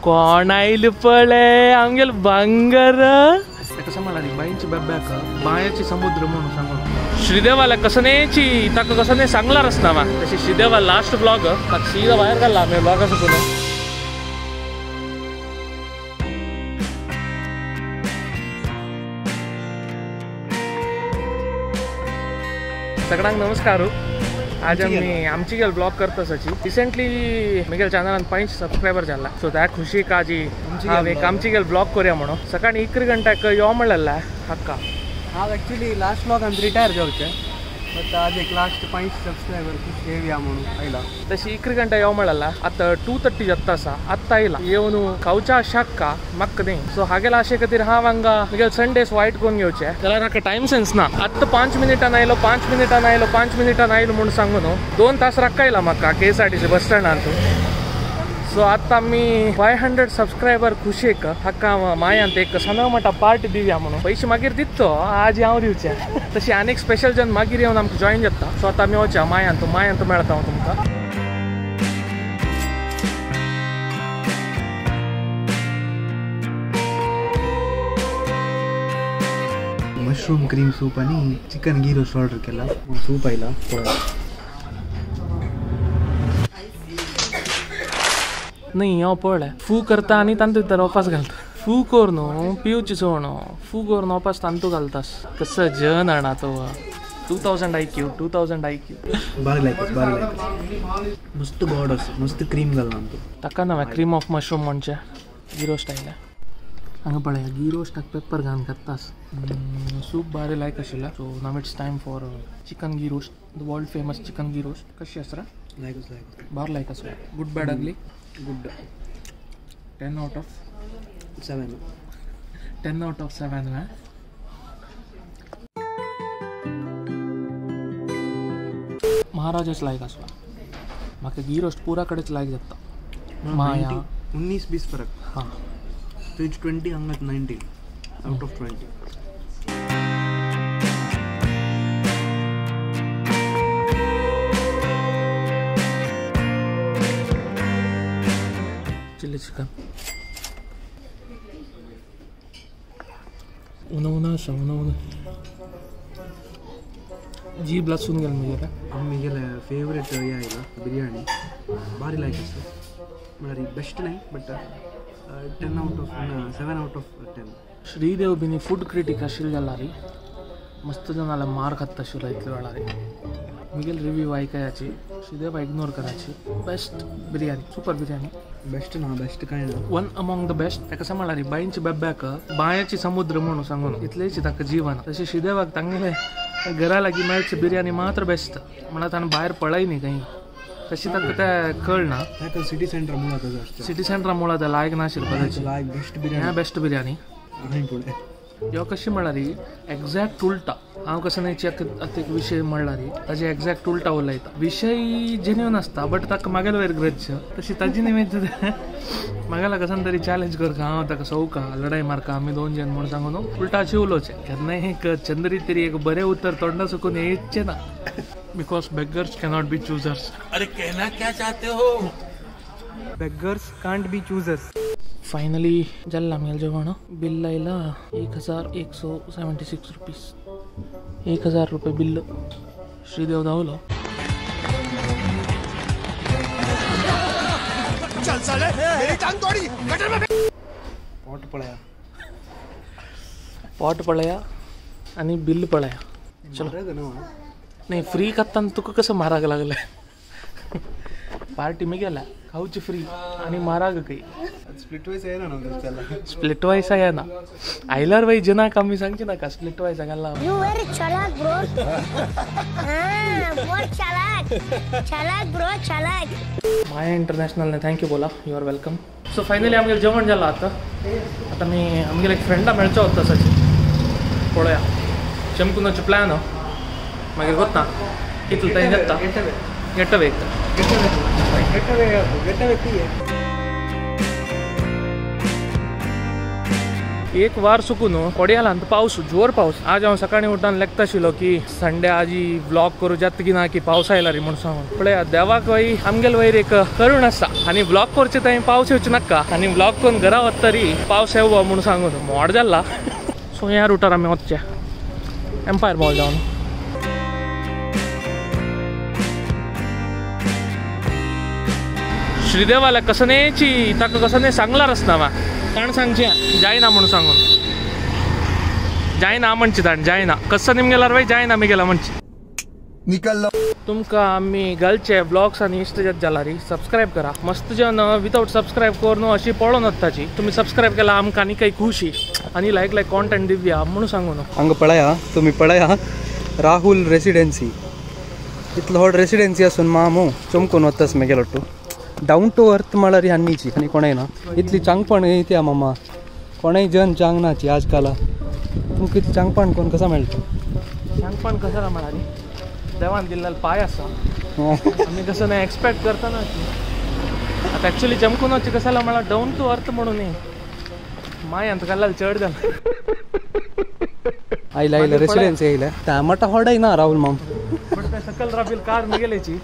कोण आयले पळे आमगेले भांगर कसं म्हणाली बाईंची बेब्याक बायाची समुद्र म्हणून सांगून श्रीदेवाला कसं न्यायची ताका कसं नाही सांगणारच ना मा तशी श्रीदेवा लास्ट ब्लॉग सीधा बाहेर घालला आम्ही ब्लॉग असं तुला. सगळ्यांक नमस्कार. आज आम्ही आमची गेल ब्लॉग करतो सची. रिसेंटली मिगेल चॅनलान 5 सबस्क्रायबर जाला. सो त्या खुशीक आजी हांव एक आमची गेल ब्लॉग करूया म्हणून सकाळी 11 घंट्याक यो म्हणलेला हक्का. हांव ॲक्च्युली लास्ट ब्लॉग आमी रिटायर जावचे बट आज एक लास्ट 5 सबस्क्रायबर खुश येवया म्हणून आयला. तशी 11 घंटा यो म्हणलेला आतां 2:30 जाता आसा आत्तां आयला येवन खावच्या शाक्का म्हाका न्ही. सो हागेला अशे खातीर हांव हांगा मिगेल संडेस वायट करून घेवचे जाल्यार म्हाका टायम सेन्स ना. आत्तां 5 मिनटान आयलो 5 मिनटान आयलो 5 मिनटान आयलो म्हूण सांगून 2 तास राखयला म्हाका KSRTC बस स्टँडांत. सो आतां आमी 500 सबस्क्रायबर खुशेक हाका मायांत एक सना मोठा पार्टी दिवया म्हणून पयशे मागीर दितो आज हांव दिवचे. तशी आनीक स्पेशल जन मागीर येवन आमकां जॉईन जाता. सो आतां आमी वचया मायांत मायांत मेळटा हांव तुमकां. मशरूम क्रीम सूप आणि चिकन घी रोस्ट ऑर्डर केला. सूप आयला न्ही हांव पळय फू करता आनी तांतू भितर ओपास घालता. फू कर न्हू पिवची चोड न्हू फू करून ओपास तांतू घालतास कसं जन आणा तो. 2000 IQ 2000 IQ बारी लायक बारी लायक मस्त गोड आसा मस्त क्रीम घालना आमकां ताका ना क्रीम ऑफ मशरूम म्हणचे घी रोस्ट आयला. हांगा पळय घी रोस्टाक पेपर घालून खातास. सूप बारी लायक आशिल्ला. So now it's time for chicken ghee roast, the world famous chicken ghee roast. कशी आसा लायकच लायक बार लायक आसा. Good bad ugly good. 10 out of 7. 10 out of 7 ना. महाराजाच लायक आसला म्हाका घी रोस्ट पुरा कडेच लायक जाता. माया 19-20 फरक. हां तुझ 20 हांगात 19 out of 20. Chilli chicken उना उना आसा उना उना जीभ लासून गेल म्हगेले. म्हगेले फेवरेट हे आयला बिर्याणी बारी लायक आसा म्हळ्यार बेस्ट न्हय but 10 out of 7 out of 10. Shridev बीन फूड क्रिटीक आशिल्ले जाल्यार मस्त जाणाले मार खाता आशिल्लो इतले वेळार. मिगेल रिव्यू आयकायाची श्रीदेव इग्नोर करायची. Best biryani super biryani best ना बेस्ट काय ना वन अमॉंग the best. ताका कसं म्हळ्यार बाईंची बेब्याक बायाची समुद्र म्हणून सांगून इतलेच ताका जीवन. तशें श्रीदेवाक तांगेले घरा लागीं मेळची बिर्याणी मात्र बेस्ट म्हणा ताणें भायर पळय न्ही खंय तशी ताका तें कळना. सिटी सेंटर मुळात सिटी सेंटरा मुळात लायक नाशिल्लें कदाचित लायक बेस्ट बिर्याणी बेस्ट बिर्याणी ह्यो कशी म्हळ्यार एग्जॅक्ट उलटा. हांव कसं न्हय चेक एक विशय म्हणल्यार ताजे एग्जॅक्ट उलटा उलयता. विशय जेन्युन आसता बट ताका मागेल वयर ग्रज तशी ताजी निमित्त मागेला कसान तरी चॅलेंज करका हांव ताका सौका लढाई मारका आमी 2 जण म्हणून सांगून उलटा अशें उलोवचें. केन्नाय एक चंद्री तरी एक बरें उतर तोंडा सुकून येयचें ना. Because beggars cannot be choosers. अरे कहना क्या चाहते हो? Beggars can't be choosers. Finally जाल्ला आमगेलें जेवण. बिल आयला 1176 रुपीज. 1000 रुपये बिल. श्रीदेव धांवलो. चल साले मेरी टांग तोड़ी गटर में. पॉट पळया पॉट पळया आनी बिल पळया. चलो नाही फ्री खाताना तुका कसं माराक लागलें. पार्टी मी गेला खावची फ्री आणि माराग काही स्प्लिट वायज आहे ना. स्प्लिट वायज आहे ना आयल्यार बाई जनाक आमी सांगचे नाका स्प्लिट वायज घाला. You very चालाक ब्रो. हां बहुत चालाक चालाक ब्रो चालाक. माया इंटरनॅशनल ने thank you बोला. You are welcome. So finally आमगेलें जेवण जालां आतां. आतां आमी आमगेले एक फ्रेंडा मेळचो होता सची पळोवया चमकुनाचो प्लॅन मागीर कोत्ता कितलो थंय जाता गेटवे एक वार सुकून कोडियालांत पावस जोर पावस. आज हांव सकाळी उठून लेखताशिलो की संडे आजी ब्लॉग करू जात की ना की पावस आयला रे म्हणून सांगून. पळया देवाक वय आमगेल वयर एक करुण आसा आनी ब्लॉग करचे थंय पावस येवचे नाका आनी ब्लॉग करून घरा वतरी पावस येवो म्हणून सांगून मोड जाला. सो ह्या रुटार आमी वचचे एम्पायर मॉल जावन. श्रीदेवाला कसनेची ताका कसने सांगलार आसना वा ताणें सांगचें जायना म्हणून सांगून जायना म्हणचे ताणें जायना कसं निमगेल्यार वय जायना मिगेला म्हणचे. तुमकां आमी घालचे ब्लॉग्स आनी इश्ट जात जाल्यार सबस्क्रायब करा. मस्त जन विदाउट सबस्क्रायब करून अशी पळोवन वताची. तुमी सबस्क्रायब केला आमकां आनी काही खुशी आनी लायक लायक कॉन्टेंट दिवया म्हणून सांगू न्हू. हांगा पळया तुमी पळया राहुल रेसिडेन्सी इतलो व्हड रेसिडेन्सी आसून मामू चमकून वतास मेगेलो टू डावन टू अर्थ म्हळ्यार आनीची आनी कोणय ना इतली चांगपण येते मामा कोणय जन चांग नाची आजकाल. तुमकां इतलें चांगपण कोण कसा मेळटा? चांगपण कसा म्हळ्यार देवान दिल्लेलो पाय आसा आमी कसं नाही एक्सपेक्ट करता ना. आतां एक्चुअली चमकून वचचें कशें जालां म्हळ्यार डावन टू अर्थ म्हणून न्ही मायांत घाल्यार चड जालें. आयला आयला रेसिडेन्सी आयल्या टॅमाटा होडय ना राहुल माम. बट ते सकल राबील कार मिगेलेची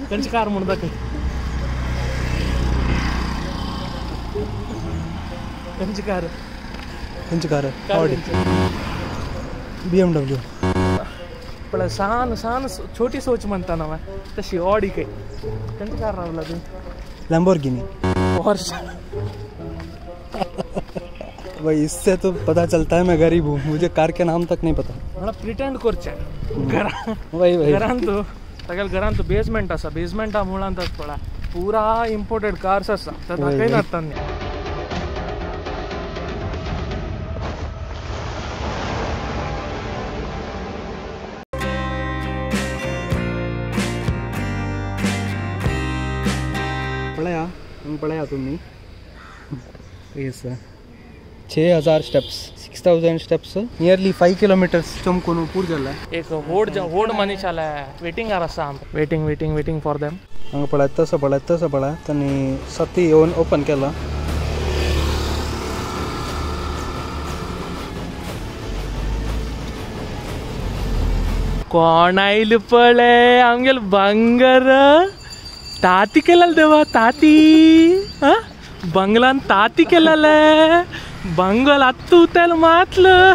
तेंची कार म्हणून दाखय त्यांची कार त्यांची कार BMW. पण सान सान छोटी सोच म्हणता ना तशी ऑडी काही त्यांची कार रावला तू लैम्बोर्गिनी पॉर्श. भाई इससे तो पता चलता है मैं गरीब हूँ, मुझे कार के नाम तक नहीं पता. मला प्रिटेंड करचे घरा वही वही घरांत तागेल घरांत बेसमेंट आसा बेसमेंटा मुळांत पळा पुरा इम्पोर्टेड कार्स आसा ते दाखयनात तांणी. पळया पळया तुम्ही yes 6000 steps 6000 steps nearly 5 kilometres चमकून पूर जाला. एक होड होड मनीस आला वेटिंग आसा waiting waiting waiting for them. हांगा पळय तसो पळय तसो पळय तांणी सती येवन ओपन केला. कोण आयले पळय आमगेल भांगर ताती केलेलं देवा ताती बंगलान ताती केलेले बंगल आत्तू तेल मातलं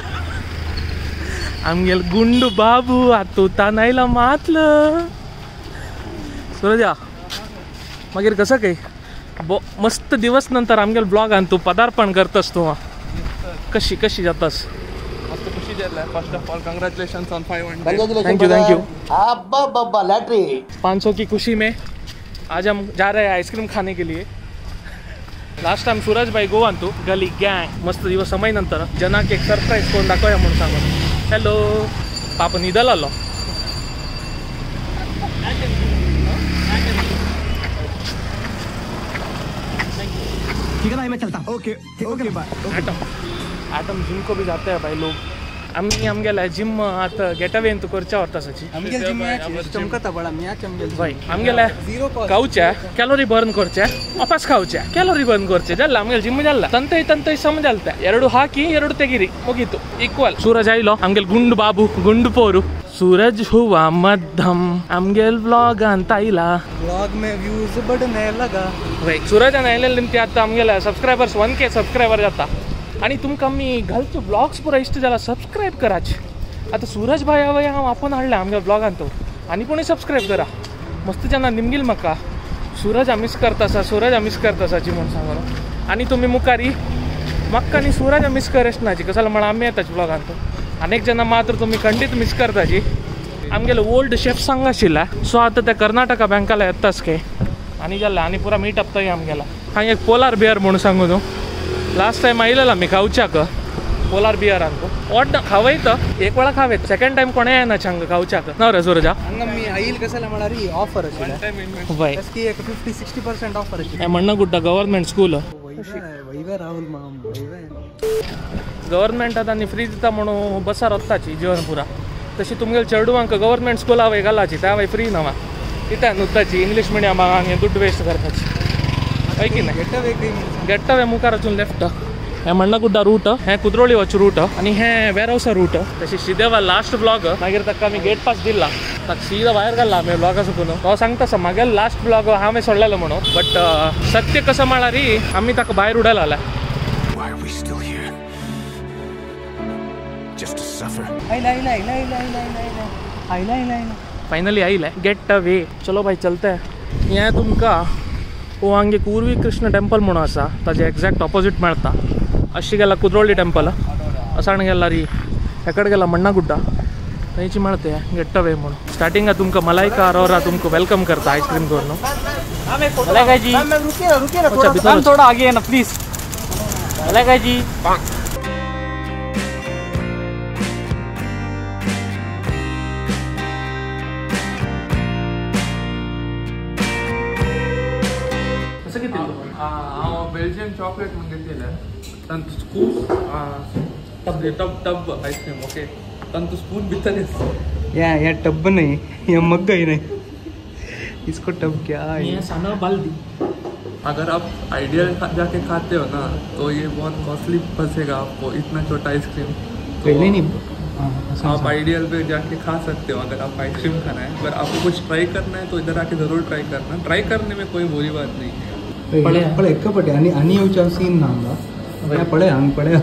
आमगेल गुंडू बाबू आत्तू तानायला मातलं. सुरजा मागीर कसं काही मस्त दिवस नंतर आमगेल ब्लॉग आन तू पदार्पण करतस तू कशी कशी जातस? मस्त खुशी जातले. First of all congratulations on 500. Thank you thank you. अब्बा बब्बा लॉटरी 500 की खुशी में आज हम जा रहे हैं आइसक्रीम खाने के लिए. लास्ट टाइम सूरज भाई गोवान तू गली गँग मस्त दिवस समय नंतर जनाक एक सरप्राईज कोण दाखवया म्हणून सांगून. हॅलो पाप निदल आलो. ठीक है भाई मैं चलता. Okay okay bye. Atom atom gym को भी जाते हैं भाई लोग. आम्ही आमगेला जिम आता गेटअवे अंत करच्या वरतासाची आमगेला खावच्या क्यालोरी बर्न करचे वापस खावचे क्यालोरी बर्न करचे जाल्ला आमगेल जिम जाल्ला ತಂತೈ ತಂತೈ ಸಮ ಜಾಲ್ತ ಎರಡು ಹಾಕಿ ಎರಡು ತೆಗಿರಿ ಮುಗೀತು ಈಕ್ವಲ್. ಸೂರಜ್ ಆಯ್ಲೋ ಆಮ್ಗೆಲ್ ಗುಂಡು ಬಾಬು ಗುಂಡು ಪೋರು सूरज हुआ मध्यम आमगेल व्लॉग ಅಂತ ಇಲ್ಲ व्लॉग में व्यूज बढ़ने लगा. भाई सूरज आयलेले निमती आता आमगेला सबस्क्रायबर्स 1K subscriber जाता आणि तुमकां आमी घालचे ब्लॉग्स पुरा इश्ट जाला सबस्क्रायब कराचे. आता सूरज भाई हांवें हांव आपोवन हाडला आमगे ब्लॉगान तो आनी कोणी सबस्क्रायब करा मस्त जेन्ना निमगील म्हाका सूरज मिस करता सूरज मिस करता साची म्हणून सांगून. आनी तुमी मुखारी म्हाका आनी सूरज मिस करच नाची कसं म्हण आमी येताच ब्लॉगान तो अनेक जना मात्र तुमी खंडीत मिस करताची. आमगेले ओल्ड शेफ सांग आशिल्ला सो आतां ते कर्नाटका बँकाला येताच के आनी जाल्ला आनी पुरा मीटअप थंय आमगेला. हांगा एक पोलार बियर म्हणून सांगू न्हू लास्ट टाइम आयलेला मी खावच्याक पोलार बियर अंक वाट खावयत एक वेळा खावेत सेकंड टाइम कोणे येना हांगा खावच्याक ना रे सूरजा. हांगा मी आईल कसं म्हळ्यार ऑफर आशिल्लें वय एक 50-60% ऑफर आशिल्लें. मण्णगुड्डा गव्हर्नमेंट स्कूल वैवे राहुल माम वैवे गव्हर्नमेंट आतां फ्री दिता म्हणून बसार वताची जीवन पुरा तशी तुमगेले चेडवांक गव्हर्नमेंट स्कुला वय घालाची त्या वय फ्री नवा कित्याक नुताची इंग्लीश मिडियमाक हांगा दुड्ड वेस्ट करपाची हय की नाही. गेटवे मुखार वचून लेफ्ट हे मण्णगुड्डा रूट, हे कुद्रोळी वच रूट आनी हे वेरहौसा रूट. तशी श्रीदेवा लास्ट ब्लॉग मागीर ताका आमी गेट पास दिला, ताका सीधा भायर घाला आमी ब्लॉगा सुकून. तो सांगता आसा मागेल लास्ट ब्लॉग हांवें सोडलेलो म्हणून, बट सत्य कसं म्हळ्यार आमी ताका भायर उडयला. फायनली आयले गेट वे. चलो भाई चलते. हें तुमकां वो हांगे कुर्वी कृष्ण टेम्पल म्हणून आसा, ताजे एक्झॅक्ट ऑपोजीट मेळता. अशी गेला कुद्रोळी टेम्पल, असाण गेला री हेकड गेला मण्णागुड्डा, थंयची मेळता गेट वे म्हणून. स्टार्टिंगा तुमकां मलायका अरोरा तुमकां welcome करता आयस्क्रीम करून. मलायका जी थोडा आगे ना प्लीज. मलायका जी बेल्जियन चॉकलेट म्हणून घेतलेलं तांतू scoop tub tub ice cream. Okay तांतू spoon भितर या या टब नहीं, या मग ही नहीं, इसको टब क्या है ये साना बाल्दी. अगर आप आइडियल जाके खाते हो ना तो ये बहुत कॉस्टली फंसेगा आपको, इतना छोटा आइसक्रीम. पहले नहीं आप आइडियल पे जाके खा सकते हो अगर आप आइसक्रीम खाना है, पर आपको कुछ ट्राई करना है तो इधर आके ज़रूर ट्राई करना. ट्राई करने में कोई बुरी बात नहीं है. पळे कपटे आणि आणि येवच्या सीन ना हांगा पळे हांग पळे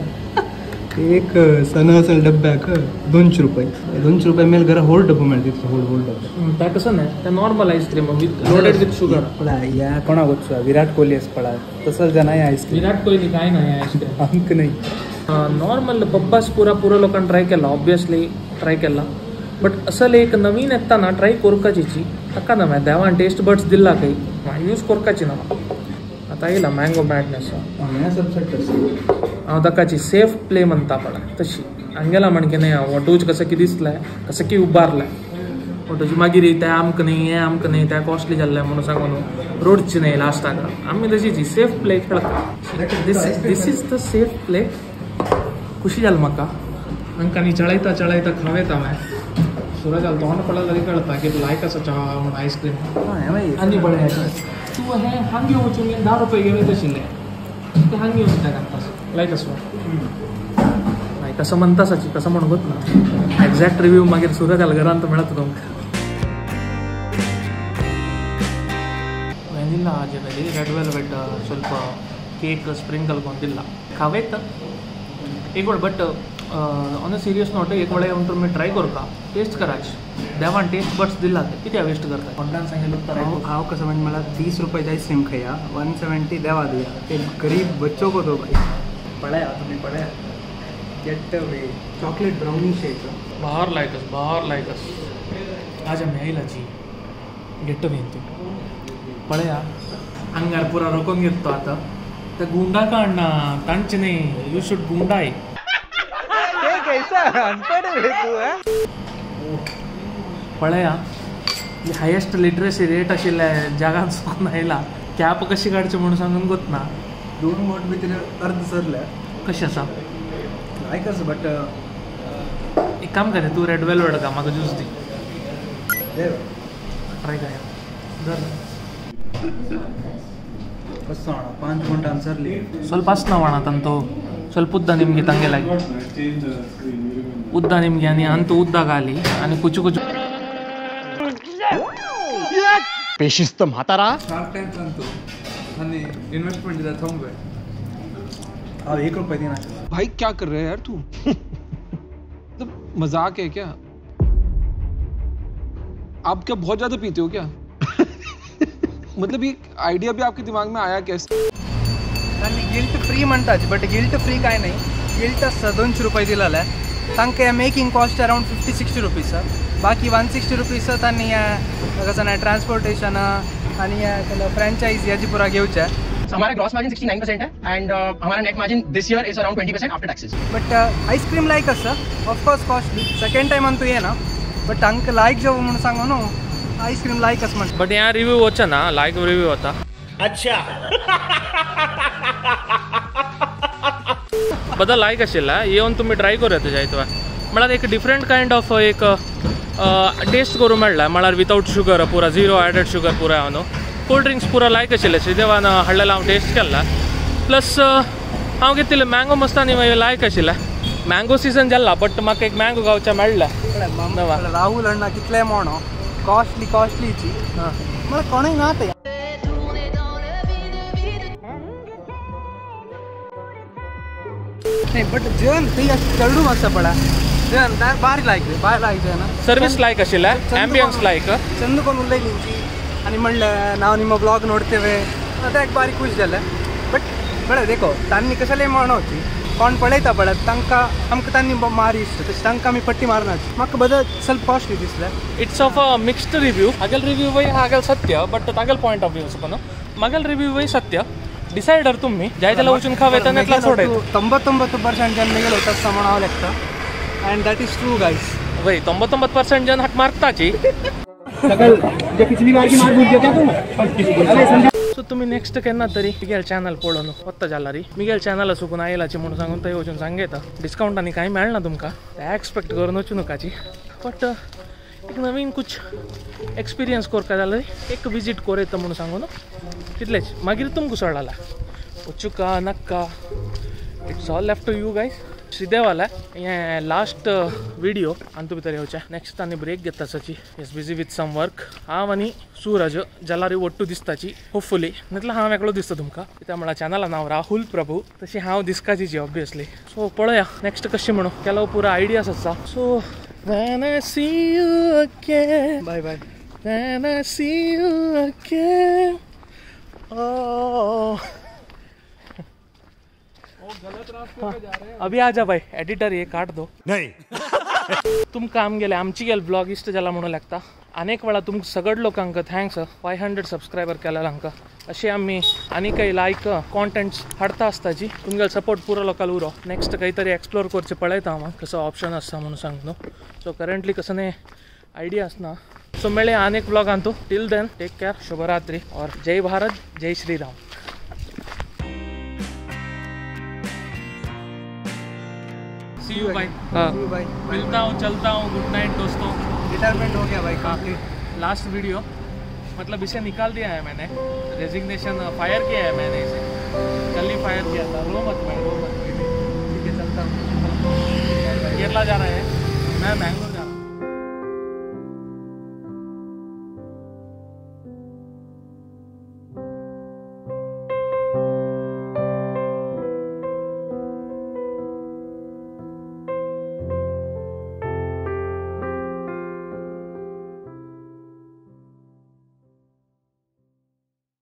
एक सण असेल डब्याक 200 रुपये. 200 रुपये मेल घरा होल डब्बो मेळटा तितलो होल होल डब्बो. त्या कसं नाही त्या normal ice cream with loaded with sugar. पळा या कोणाक वचू विराट कोहली आसा पळा तसं जाणा आयस्क्रीम. विराट कोहली काय नाही आयस्क्रीम आमकां नाही. नॉर्मल पप्पास पुरा पुरा लोकांनी ट्राय केला, ऑब्वियसली ट्राय केला, बट असल एक नवीन येता ना ट्राय करपाची ताका ना देवान टेस्ट बड्स दिला काही यूज करपाची ना. आतां येयला मँगो मॅडनेस हांव ताकाची सेफ प्ले म्हणटा पळय तशी हांगेला म्हणके न्ही हांव ऑटोच कसं की दिसलें कसं की उबारलें ऑटोची मागीर तें आमकां न्ही हें आमकां न्ही तें कॉस्टली जाल्लें म्हणून सांगून रोडची न्ही लास्टाक आमी तशीची सेफ प्ले खेळटा. This this is the safe play. खुशी जाल म्हाका आमकां न्ही चळयता चळयता खावेता हांवें सुरज जाल तोंड पडला तरी कळटा की लायक आसा च्या म्हणून आयस्क्रीम. आनी बरें तूं हें हांगे वचून 10 रुपये घेवन आशिल्लें तें हांगे वचून ताका लायक आसो लायक असं म्हणटा साची कसं म्हणून ना एक्झॅक्ट रिव्यू मागीर सुरज जाल घरांत मेळटा तुमकां. व्हॅनिला हाजे बेली रेड वेल्वेट ಸ್ವಲ್ಪ ಕೇಕ್ ಸ್ಪ್ರಿಂಕಲ್ ಕೊಂದಿಲ್ಲ खावेत एक वेळ. But on a serious note एक वेळ येवन तुमी ट्राय करता टेस्ट कराच देवान टेस्ट बड्स दिला कित्याक वेस्ट करता. कोणान सांगितलं तर हांव कसं म्हणजे मला 30 रुपयाची आईस्क्रीम खाया 170 देवा दिया ते गरीब बच्चों को दो भाई. पळया तुम्ही पळया get away chocolate brownie shake बाहर लायकस बाहर लायकस आज आमी आयलाची गेट अवे तूं पळया आंगार पुरा रोखून घेतो आतां ते गुंडा काडना तांचे न्ही you should गुंडाय. पळया हायेस्ट लिटरसी रेट आशिल्ले जगान सुकून आयला. कॅप कशी काडची म्हणून सांगून गोत ना. 2 मोट भितर अर्द सरले कशी आसा लायक आसा. बट एक काम कर तूं रेड वेल्वेट का म्हाका ज्यूस दी ट्राय कर धर. कसो 5 मिनटां सरली ಸ್ವಲ್ಪ ಅಸ್ನವಣ ತಂತು ಸ್ವಲ್ಪ ಉದ್ದ ನಿಮಗೆ ತಂಗೆಲ್ಲ ಉದ್ದ ನಿಮಗೆ आणि ಅಂತು ಉದ್ದ ಗಾಲಿ आणि कुचू कुचू पेशिस्त म्हातारा शार्क टँक अंतू आणि इन्व्हेस्टमेंट दिला थंबे. हांव 1 रुपये दिना. भाई क्या कर रहे हैं यार तू मतलब मजाक है क्या? आप क्या बहुत ज़्यादा पीते हो क्या? मतलब ये आइडिया भी आपके दिमाग में आया कैसे? आणि गिल्ट फ्री म्हणतात बट गिल्ट फ्री काय नाही. गिल्ट आसता 200 रुपये दिलेले तांकां ह्या मेकिंग कॉस्ट अरावंड 50-60 रुपीज, बाकी 160 रुपीज तांणी ह्या कसं ना ट्रान्सपोर्टेशन आणि ह्या फ्रँचायज ह्याची पुरा घेवचे. हमारा ग्रॉस मार्जिन 69% है एंड हमारा net margin this year is around 20% after taxes. But ice cream लायक आसा, of course costly second time Antu येना बट तांकां लायक जावं म्हणून सांगू न्हू आईस्क्रीम लायक आसा म्हणटा. बट ह्या रिव्यू वचना ना लायक रिव्यू वता. अच्छा बदा लायक आशिल्ला येवन तुमी ट्राय करूं येता जायत म्हळ्यार एक डिफरंट कायंड ऑफ एक टेस्ट करूं मेळ्ळा. म्हळ्यार विदाउट शुगर पुरा झिरो ॲडेड शुगर पुरा हांव न्हू. कोल्ड ड्रिंक्स पुरा लायक आशिल्ले श्रीदेवान हाडलेला हांव टेस्ट केला. प्लस हांव घेतिल्लें मँगो मस्तानी मागीर लायक आशिल्लें. मँगो सीजन जाला बट म्हाका एक मँगो गावच्या मेळ्ळें. राहुल अण्णा कितले मोणो कॉस्टली कॉस्टलीची मला कोणूय ना ते. नाही बट जेवण थंय चेडूं आसा पळय जेवण बारी लायक बारी लायक जेवण सर्वीस लायक आशिल्लें, एम्बियन्स लायक. ಚಂದ ಕೊಂಡು ಉಲ್ಲೈಲಿಂಚಿ आणि म्हणलं ನಾವು ನಿಮ್ಮ ಬ್ಲಾಗ್ ನೋಡ್ತೇವೆ ಅದಕ್ಕೆ ಬಾರಿ ಖುಷಿ जालें. बट बरें देखो तांणी कसले म्हणोची कोण पळयता पळय तांकां आमकां तांणी मारी इश्ट तशें तांकां आमी पट्टी मारनाची. म्हाका बदल ಸ್ವಲ್ಪ ಕಾಸ್ಟ್ಲಿ दिसलें. It's of a mixed review. हागेल review वय हागेल सत्य बट तागेल पॉयंट ऑफ व्यू पण मागेल रिव्यू वय सत्य. डिसायडर तुम्ही जाय त्याला वचून खावे त्याला सोडायचं. 99% जन मेगेल होतात सामान हांव लेखता and that is true guys. वय 99% जन हाक मारताची. पिछली बार की मार भूल गया क्या तुम? सो तुम्ही नेक्स्ट केन्ना तरी मिगेल चॅनल पळोवन वत्ता जाल्यार मिगेल चॅनल चुकून आयलाची म्हणून सांगून थंय वचून सांगयता. डिस्कावंट आनी कांय मेळना तुमकां, ते एक्सपेक्ट करून वचूं नकाची. बट एक नवीन कुछ एक्सपिरियन्स करता जाल्यार एक विजीट करयता म्हणून सांगून तितलेच. मागीर तुमकां सोडला वचुका नाका it's all left to you guys. श्रीदेवाला हें लास्ट विडियो आनी भितर येवचें. नेक्स्ट आनी ब्रेक घेता सची is busy with some work. हांव आनी सूरज जाल्यार ಒಟ್ಟು दिसताची होपफुली, नातल्यार हांव एकलो दिसता तुमकां. कित्याक म्हळ्यार चॅनला नांव राहुल प्रभू, तशी हांव दिसकाची ऑब्वियसली. सो पळया नेक्स्ट कशी म्हणून ಕೆಲವು ಪೂರ ಐಡಿಯಾಸ್ आसा. So when I see you again, bye bye. When I see you again, oh. गलत रास्ते पे जा रहे हैं. अभी आ जा भाई एडिटर, ये काट दो. नाही तुमकां आमगेले आमची गेल ब्लॉग इश्ट जाला म्हणून लागता. अनेक वेळा तुमकां सगळ लोकांक thanks 500 subscriber केल्या हांकां. अशें आमी आनी काही लायक कॉन्टेंट्स हाडता आसताची. तुमगेलो सपोर्ट पुरो लोकांक उरो. नेक्स्ट काही तरी एक्सप्लोर करचें पळयता हांव कसो ऑप्शन आसा म्हणून सांग न्हू. सो करंटली कसो न्ही आयडिया आसना. सो मेळ्ळे आनेक ब्लॉगान तूं. टिल then take care, शुभरात्री और जय भारत, जय Shri Ram. See you bye. See you bye. मिलता हूँ, चलता हूँ. गुड नाइट दोस्तों. रिटायरमेंट हो गया भाई कंप्लीट. लास्ट वीडियो मतलब इसे निकाल दिया है मैंने, रेजिग्नेशन फायर किया है मैंने इसे, कल ही फायर किया था. रो मत भाई, रो मत. ठीक है चलता हूँ. केरला जा रहे हैं मैं मैंगलोर.